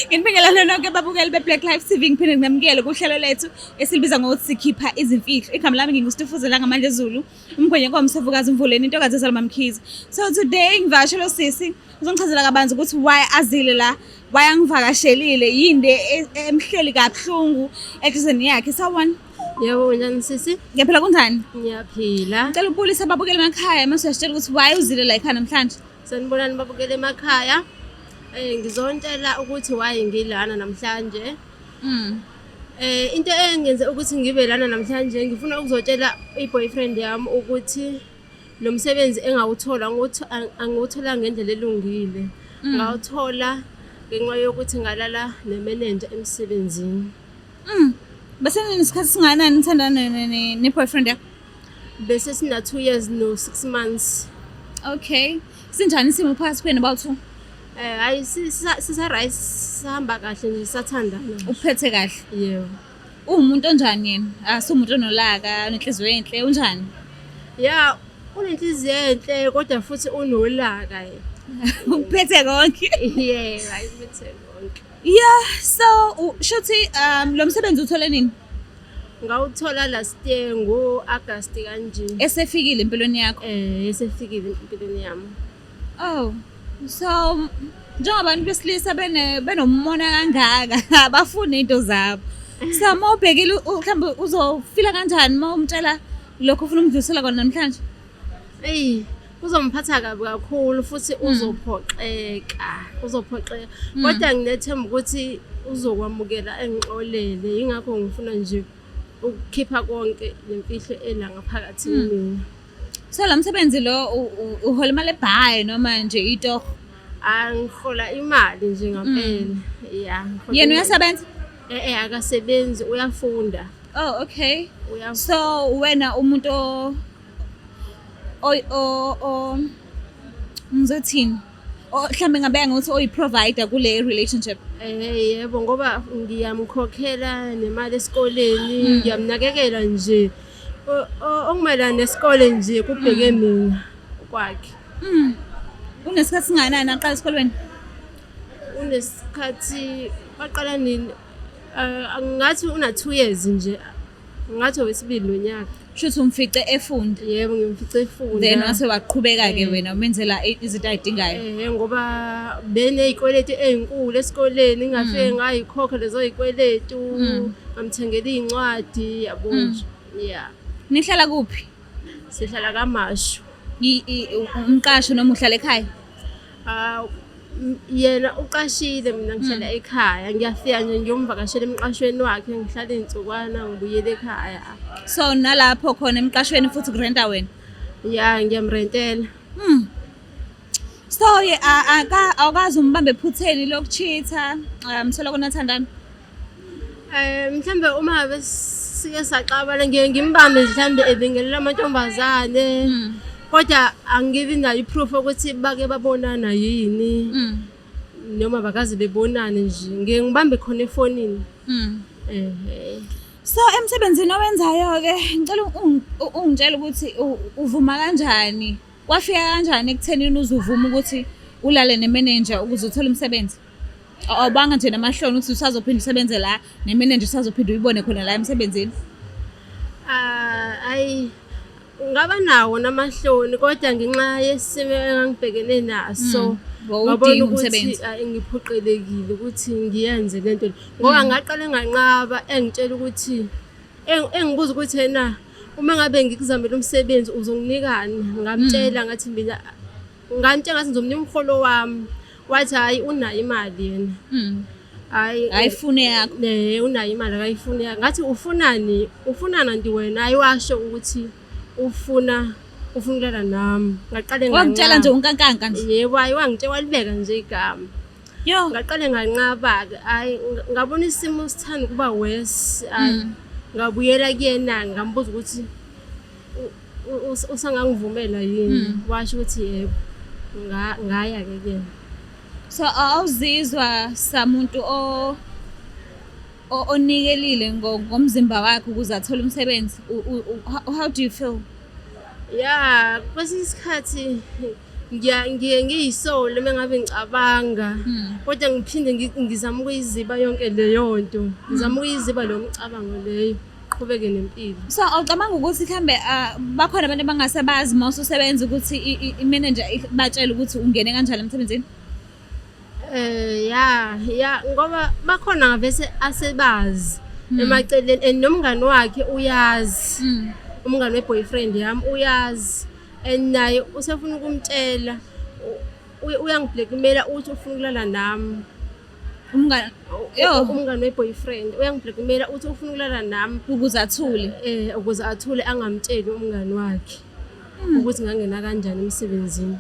Nginibingelele nonke babukeli be-Black Life TV, ngiphinde nginamukele kuhlelo lethu esilibiza ngokuthi sikhipha izimfihlo. Igama lami nginguStufuze la ngamandla ezulu, umgwenye komsevukazi umvuleni intokazi ezalwa Mamkhize. So today ngivakashele usisi uzongichazela kabanzi ukuthi why azile la, why angivakashelile, yini le emhleli kabuhlungu enhlizweni yakhe. Sawubona. Yebo, unjani sisi? Ngiyaphila, kunjani? Ngiyaphila. Ngicela ukubulisa ababukeli emakhaya mase uyasitshela ukuthi why uzile la ekhaya namhlanje. Sanibonani babukeli emakhaya. Ngizontshela ukuthi why ngilana namhlanje. Into engenze ukuthi ngibe lana namhlanje, ngifuna ukuzotshela i-boyfriend yami ukuthi lo msebenzi engawuthola angiwuthola ngendlela elungile. Ngawuthola ngenxa yokuthi ngalala nemenenja emsebenzini. Bese ninesikhathi singakanani nithandana ne-boyfriend yakho? Bese sina 2 years no 6 months. Okay. Sinjani isimo phakathi kwenu bawu-two? Hayi, sisa right, sihamba kahle nje, sathandana. Uphethe kahle. Yebo. Uwumuntu onjani yena? Asiwumuntu onolaka, onenhliziyo enhle, unjani? Ya, unenhliziyo enhle kodwa futhi unolaka yena. Uphethe konke. Yebo, hayi, uphethe konke. Yeah, so shuthi lo msebenzi uthole nini? Ngawuthola last year ngo-August kanje. Esefikile empilweni yakho? Esefikile empilweni yami. Oh, so njengabantu besilisa benomona kangaka, abafuni into zabo. So uma ubhekile, mhlawumbe uzofila kanjani uma umtshela lokho ufuna umdlulisela kona namhlanje? Eyi, uzomphatha kabi kakhulu futhi uzophoxeka, uzophoxeka. Kodwa nginethemba ukuthi uzokwamukela engixolele, yingakho ngifuna nje ukukhipha konke lemfihlo ela ngaphakathi kumina. So lo msebenzi lo uhola imali ebhayi noma nje itoho? Angihola imali nje ngampela. Ya. Ngihola Yena imali. uyasebenza? Akasebenzi, uyafunda. Oh, okay. Uyafunda. So wena umuntu o ngizothini? Mhlambe ngabeka ngokuthi oyi-provider kule relationship. Yebo, ngoba ngiyamkhokhela nemali esikoleni, ngiyamnakekela nje. Okumayelana nesikole nje kubheke mina kwakhe. Unesikhathi singakanani aqala esikolweni? Unesikhathi, waqala nini? Ngathi una 2 years nje. Ngathi owesibili nonyaka. Shuthi umfice efunda. Yebo, ngimfice efunda. Then wase waqhubeka-ke wena umenzela izinto ayidingayo. Ngoba benezikweletu ezinkulu esikoleni, ngingafike ngayikhokha lezo zikweletu, ngamthengela izincwadi, yabo nje. Yeah. Nihlala kuphi? Sihlala KwaMashu. Umqasho noma uhlala ekhaya? Yena uqashile, mina ngihlala ekhaya. Ngiyafika nje ngiyomvakashela emqashweni wakhe, ngihlala iy'nsukwana ngibuyele ekhaya. So nalapho khona emqashweni futhi kurenta wena? Ya, ngiyamrentela. So awukazi umbambe ephutheni lokucheat-a, soloko nathandana? Mhlambe uma ngabe sike saxabana ngiye ngimbambe nje mhlambe ebingelela amantombazane. Kodwa angibi nayo i-proof ukuthi bake babonana yini noma bakaze bebonane nje. Ngiye ngibambe khona efonini. So emsebenzini owenzayo-ke, ngicela ungitshele ukuthi uvuma kanjani? Kwafika kanjani ekuthenini uzuvuma ukuthi ulale nemenenja ukuze uthole umsebenzi? Awubanga nje namahloni ukuthi usazophinda usebenze la nemenenja, usazophinda uyibone khona la emsebenzini? Ah, ayi, ngaba nawo namahloni kodwa ngenxa yesimo engangibhekene naso Wawudinga ngabona ukuthi umsebenzi. Ayi, ngiphoqelekile ukuthi ngiyenze lento le. Ngoba ngaqale nganqaba, engitshela ukuthi engibuza ukuthi yena uma ngabe ngikuzamela umsebenzi uzonginikani, ngamtshela ngathi mina ngantshela ngathi ngizomnika umholo wami, wathi hhayi, unayo imali yena. Hhayi, Ayifune yakho. Ne, unayo imali, akayifuni yakho. Ngathi ufunani, ufunani anti wena? Hayi, washo ukuthi ufuna ukulala nami. Ngaqale Wakutshela nje unkankanka nje. Yebo, hayi, wangitshela, walibeka nje igama. Yo. Ngaqale nganqaba-ke, hhayi, ngabona isimo sithanda ukuba worse, hhayi, ngabuyela kuyena ngambuza ukuthi usangangivumela yini, washo ukuthi yebo, ngaya-ke kuyena. So awuzizwa samuntu onikelile ngomzimba wakhe ukuze athole umsebenzi? How do you feel? Ya, kwesinye isikhathi Ngiye ngiyisole uma ngabe ngicabanga, kodwa ngiphinde ngizame ukuyiziba yonke leyo nto, ngizame ukuyiziba leyo mcabango leyo, qhubeke nempilo. So awucabanga ukuthi mhlambe bakhona abantu abangase bazi uma ususebenza ukuthi i-manager batshele ukuthi ungene kanjani emsebenzini? Ya ya, ngoba bakhona vese asebazi emaceleni, and nomngani wakhe uyazi, umngani we-boyfriend yami uyazi, and naye usefuna ukumtshela, uyangiblackmaila uthi ufuna ukulala nami. Umngani? Yo. Umngani we-boyfriend uyangiblackmaila uthi ufuna ukulala nami. Ukuze athule. Ukuze athule, angamtsheli umngani wakhe ukuthi ngangena kanjani emsebenzini.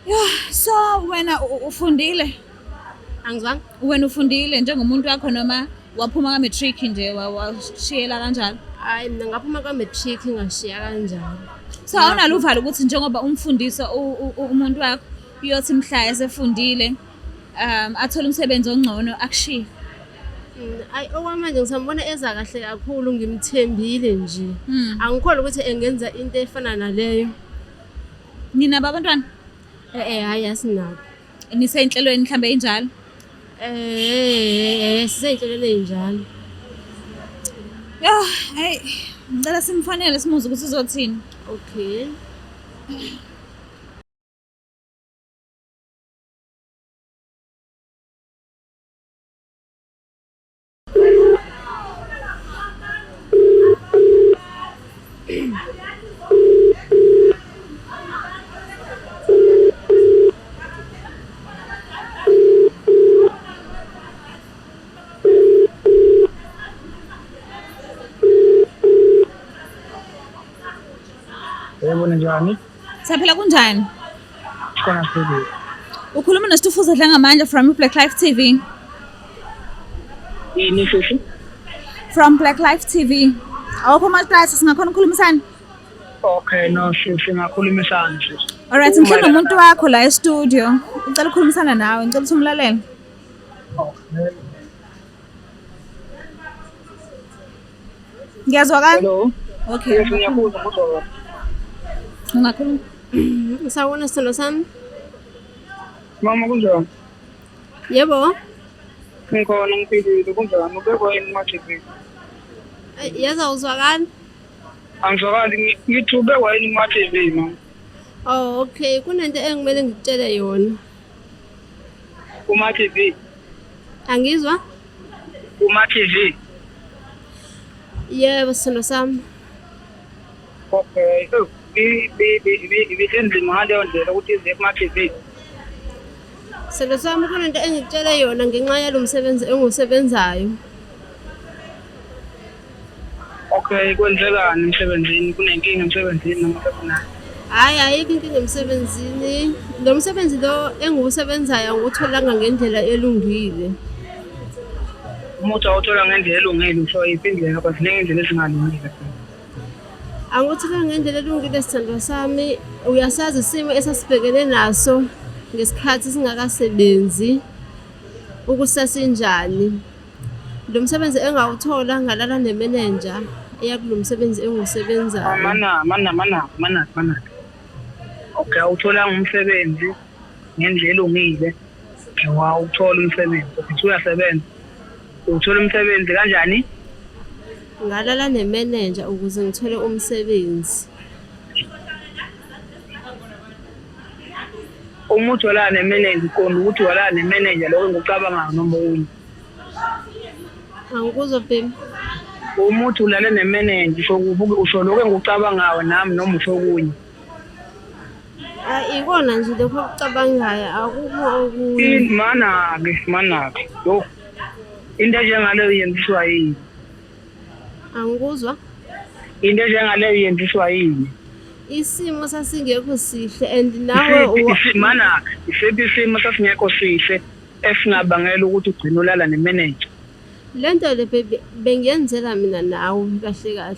Yo, so wena ufundile? Angizwanga. Wena ufundile njengomuntu wakho noma waphuma ka-matric nje washiyela kanjalo? Hayi, mina ngaphuma ka-matric ngashiya kanjalo. So awunalo uvalo ukuthi njengoba umfundisa umuntu wakho, uyothi mhla esefundile athole umsebenzi ongcono akushiye? Ayi, okwamanje ngisambona eza kahle kakhulu, ngimthembile nje. Angikholwa ukuthi engenza into efana naleyo. Ninabo abantwana? Hhayi, asinabo. Nisey'nhlelweni mhlambe ey'njalo? Sisey'nhlelweni ey'njalo. Yo, hey, ngicela simfonele simuzwe ukuthi uzothini. Okay. Yebo, ninjani? Siyaphila, kunjani? Khona siphilile. Ukhuluma noStufuza Dlangamandla from Black Life TV. Yini sisi? From Black Life TV. Awukho umatrasi, singakhona ukukhulumisana? Okay, no sisi, singakhulumisana sisi. Alright, ngihleli nomuntu wakho la e-studio. Ucela ukukhulumisana nawe, ngicela ukuthi umlalele. Okay. Ngiyazwakala? Hello. Okay. Yes, ngiyakuzwa, ngikuzwa. Ungakhuluma. Sawubona sithando sami. Mama, kunjani? Yebo. Ngikhona, ngiphilile, kunjani? Ubekwa yini kuma-TV? Yazi awuzwakali? Angizwakali, ngithi ubekwa yini kuma-TV mama? Oh, okay. Kunento engimele ngikutshele yona. Kuma-TV? Angizwa? Kuma-TV? Yebo sithando sami. Okay. Oh, ibisenzima ngaleyo ndlela ukuthi ize kuma-TV. Sithando sami, kunento engikutshele yona ngenxa yalo msebenzi engiwusebenzayo. Okay, kwenzekani emsebenzini? Kunenkinga emsebenzini noma sekunani? Hhayi, ayikho inkinga emsebenzini. Lo msebenzi lo engiwusebenzayo angiwutholanga ngendlela elungile. Uma uthi awuthola ngendlela elungile, usho yiphi indlela? Ngoba ziningi indlela ezingalungile. Angiwutholanga ngendlela elungile sithandwa sami. Uyasazi isimo esasibhekene naso ngesikhathi singakasebenzi ukuthi sasinjani. Lo msebenzi engawuthola ngalala nemenenja eyakulo msebenzi engiwusebenzayo. Mana, mana, mana, mana, mana. Okay, awutholanga umsebenzi ngendlela elungile. Wawuthola umsebenzi, okay, uyasebenza. Uthola umsebenzi kanjani? Ngalala nemenenja ukuze ngithole umsebenzi. Uma uthi walala nemenenja, uqonda ukuthi walala nemenenja lokho engikucabangayo noma okunye? Angikuzwa baby. Uma uthi ulale nemenenja, usho kuphi? Usho lokho engikucabangayo nami noma usho okunye? Ayi, ikona nje lokho okucabangayo, akukho okunye. Mana-ke, mana-ke. Yo. Into enjengaleyo yenziswa yini? Angikuzwa. Into enjengaleyo yenziswa yini? Isimo sasingekho sihle and nawe Mana, isiphi isimo sasingekho sihle esingabangela ukuthi ugcine ulala nemenenja? Lento le baby bengiyenzela mina nawe kahle kahle.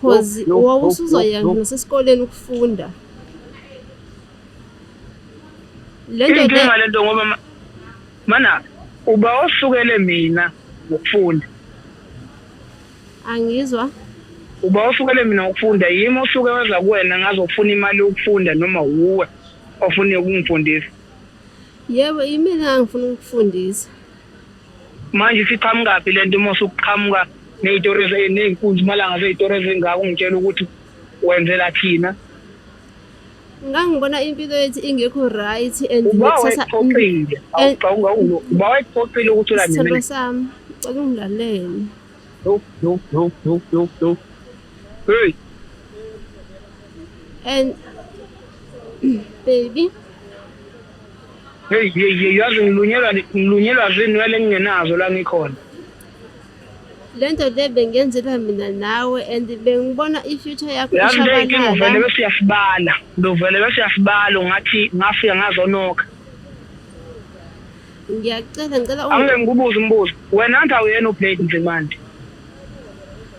Cause Yo, yo, wawusuzoya yo, yo. nasesikoleni ukufunda. Lento le Inkinga lento ngoba mana uba osukele mina ngokufunda. Angizwa. Uba usukele mina ukufunda, yimi osuke weza kuwena ngazofuna imali yokufunda noma wuwe ofuna ukungifundisa? Yebo, yimina engifuna ukufundisa. Manje isiqhamukaphi lento uma usuqhamuka ney'tori ney'nkunzi malanga zey'tori ezingaka ungitshela ukuthi wenzela thina? Ngangibona impilo yethu ingekho right and Uba nekusasa wayekuxoxile, uba wayekuxoxile ukuthi ulande Sithandwa mina. sami, ngicela ungilalele. Yo, yo, yo, yo, yo, yo. Hey, And baby, hey, hey, hey, yazi ngilunyelwa zinwele engingenazo la ngikhona. Lento le bengiyenzela mina nawe and bengibona i-future yakho Yazi le inkinga uvele ishabalala. bese uyasibala. Uvele bese uyasibala ungathi ngafika ngazonokha. Ngiyacela, ngicela Angeke ngikubuze umbuzo. Wena anti awuyena uBlade Nzimande.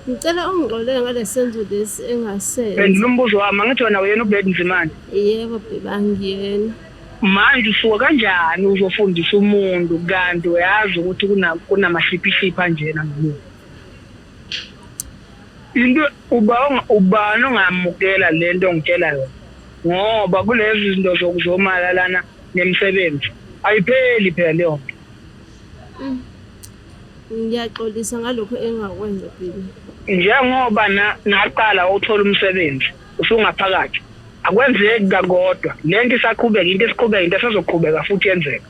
Ngicela ungixolele ngale senzo lesi engasenza. Phendula umbuzo wami, angithi wena awuyena uBlade Nzimande. Yebo baby, angiyena. Manje usuka kanjani uzofundisa umuntu kanti uyazi ukuthi kunamahliphihliphi anjena ngomuntu? Into ubani ongamukela lento ongitshela yona? Ngoba kulezi zinto zokuzomala lana nemisebenzi ayipheli phela leyo nto. Ngiyaxolisa ngalokho engakwenza baby. Njengoba naqala ukuthola umsebenzi usungaphakathi, akwenzeki kakodwa lento isaqhubeka, into esiqhubeka, into esazoqhubeka futhi yenzeka.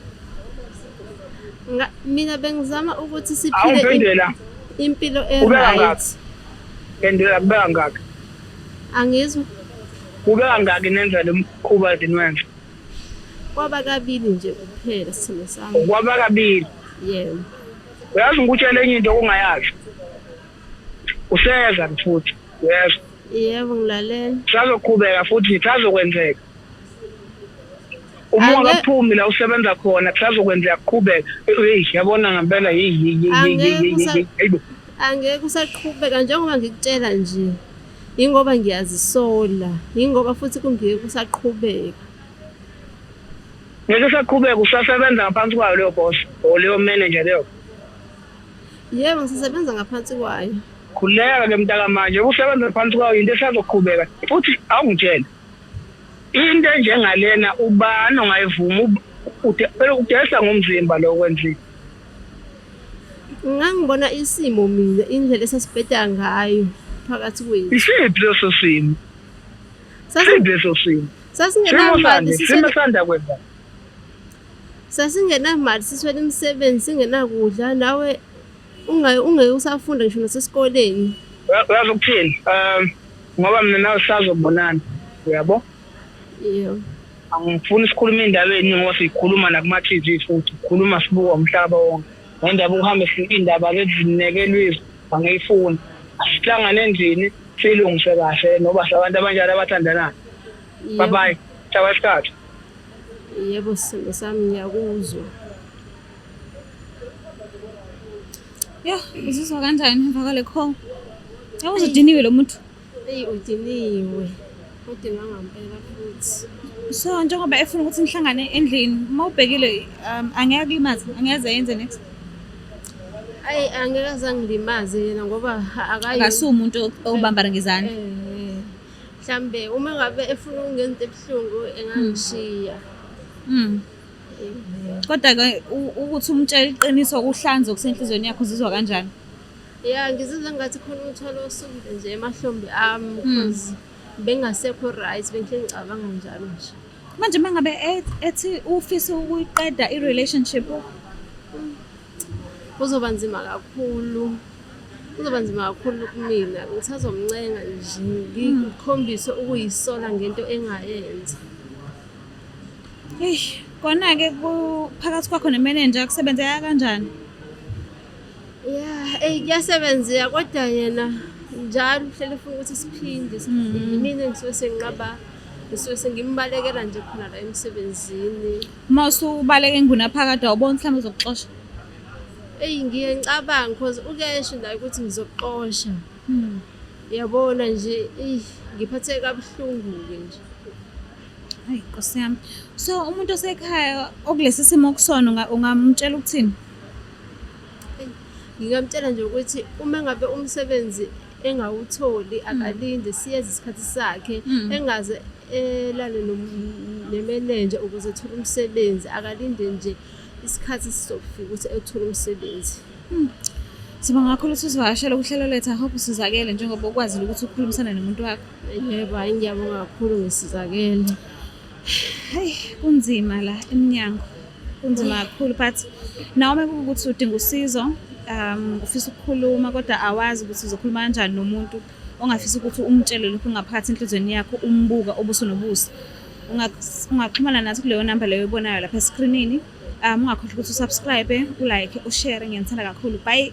Mina bengizama ukuthi siphile Awungiphendula. impilo Ubeka e-right. ngaphi? Phendula, kubeka ngakhi? Angizwa. Kubeka ngakhi nenza lo mkhuba niwenza? Kwaba kabili nje kuphela sithando sami. Kwaba kabili. Yebo. Uyazi ngikutshela enye into ongayazi. Useza futhi, uyezwa? Yebo, ngilalela. Kusazoqhubeka futhi kusazokwenzeka. Uma ungakaphumi la usebenza khona kusazokwenzeka kuqhubeka. Hey, yabona ngempela hey hey hey hey hey. Angeke usaqhubeka njengoba ngikutshela nje. Ingoba ngiyazisola, ingoba futhi kungeke kusaqhubeka. Ngeke usaqhubeka usasebenza ngaphansi kwayo leyo boss or leyo manager leyo. Yebo, ngisasebenza ngaphansi kwayo. Khuleka ke mntaka manje, usebenza ngaphansi kwayo into esazoqhubeka futhi awungitshele. Into enjengalena ubani ongayivuma udesa ngomzimba lo kwenzile. Ngangibona isimo mina indlela esasibheda ngayo phakathi kwethu. Isiphi leso simo? Siphi leso simo? Sasingenamali, sisimo sanda kwenza. Sasingenamali, siswele imisebenzi, singenakudla, nawe ungeke usafunda ngisho nasesikoleni. Uyazi ukuthini? Ngoba mina nawe sisazobonana, uyabo? Yebo. Angifuni sikhulume indaba eningi ngoba siyikhuluma nakuma-TV futhi, sikhuluma sibuka umhlaba wonke. Ngendaba ukuhambe indaba lezi izwe angiyifuni. Asihlangane endlini siyilungise kahle noba sabantu abanjalo abathandanayo. Bye bye. Ciao isikhathi. Yebo sithando sami ngiyakuzwa. Yeah, uzizwa kanjani emva kwale call? Awuzudiniwe lo muntu. Eyi udiniwe. Udinwa ngempela futhi. So njengoba efuna ukuthi nihlangane endlini, uma ubhekile angeke akulimaze, angeke ayenze next. Ayi angeke azangilimaze yena ngoba akayi. Akasuye umuntu obambana ngezandla. Mhlambe uma ngabe efuna ukungenza ebuhlungu engangishiya. Kodwa ke ukuthi umtshele iqiniso kuhlanze okusenhlizweni yakho uzizwa kanjani? Yeah, ngizizwa ngathi khona umthwalo osukile nje emahlombe ami because bengasekho right, bengihleli ngicabanga njalo nje. Manje mangabe ethi ufisa ukuyiqeda i-relationship kuzoba nzima kakhulu. Kuzoba nzima kakhulu kumina. Ngisazomncenga nje ngikhombise ukuyisola ngento engayenza. Hey, kona ke phakathi kwakho nemanager kusebenzeka kanjani? Yeah, eh kuyasebenzeka kodwa yena njalo uhlele ufuna ukuthi siphinde. Mina ngisuke senginqaba, ngisuke sengimbalekela nje khona la emsebenzini. Uma usubaleka engunaphakade awuboni mhlawumbe uzokuxosha? Eyi ngiye ngicabanga because ukesho naye ukuthi ngizokuxosha. Yabona nje, eyi ngiphatheke kabuhlungu-ke nje. Hayi Nkosi yami. So umuntu osekhaya okulesi simo okusona ungamtshela ukuthini? Ngingamtshela nje ukuthi uma ngabe umsebenzi Engawutholi, akalinde, siyeza isikhathi sakhe. Engaze elale nemenenja ukuze ethole umsebenzi, akalinde nje, isikhathi sizofika ukuthi ethole umsebenzi. Sibonga kakhulu ukuthi usivakashele kuhlelo lethu. I hope usizakele njengoba ukwazile ukuthi ukhulumisane nomuntu wakho. Yebo, hhayi, ngiyabonga kakhulu, ngisizakele. Hayi, kunzima la emnyango, kunzima kakhulu, but nawe kuwukuthi udinga usizo, ufisa ukukhuluma kodwa awazi ukuthi uzokhuluma kanjani nomuntu ongafisa ukuthi umtshele lokhu ngaphakathi enhliziyweni yakho, umbuka ubuso nobuso, ungaxhumana nathi kuleyo namba leyo oyibonayo lapha eskrinini. Ungakhohlwa ukuthi usubscribe, ulike, ushare. Ngiyanithanda kakhulu, bye.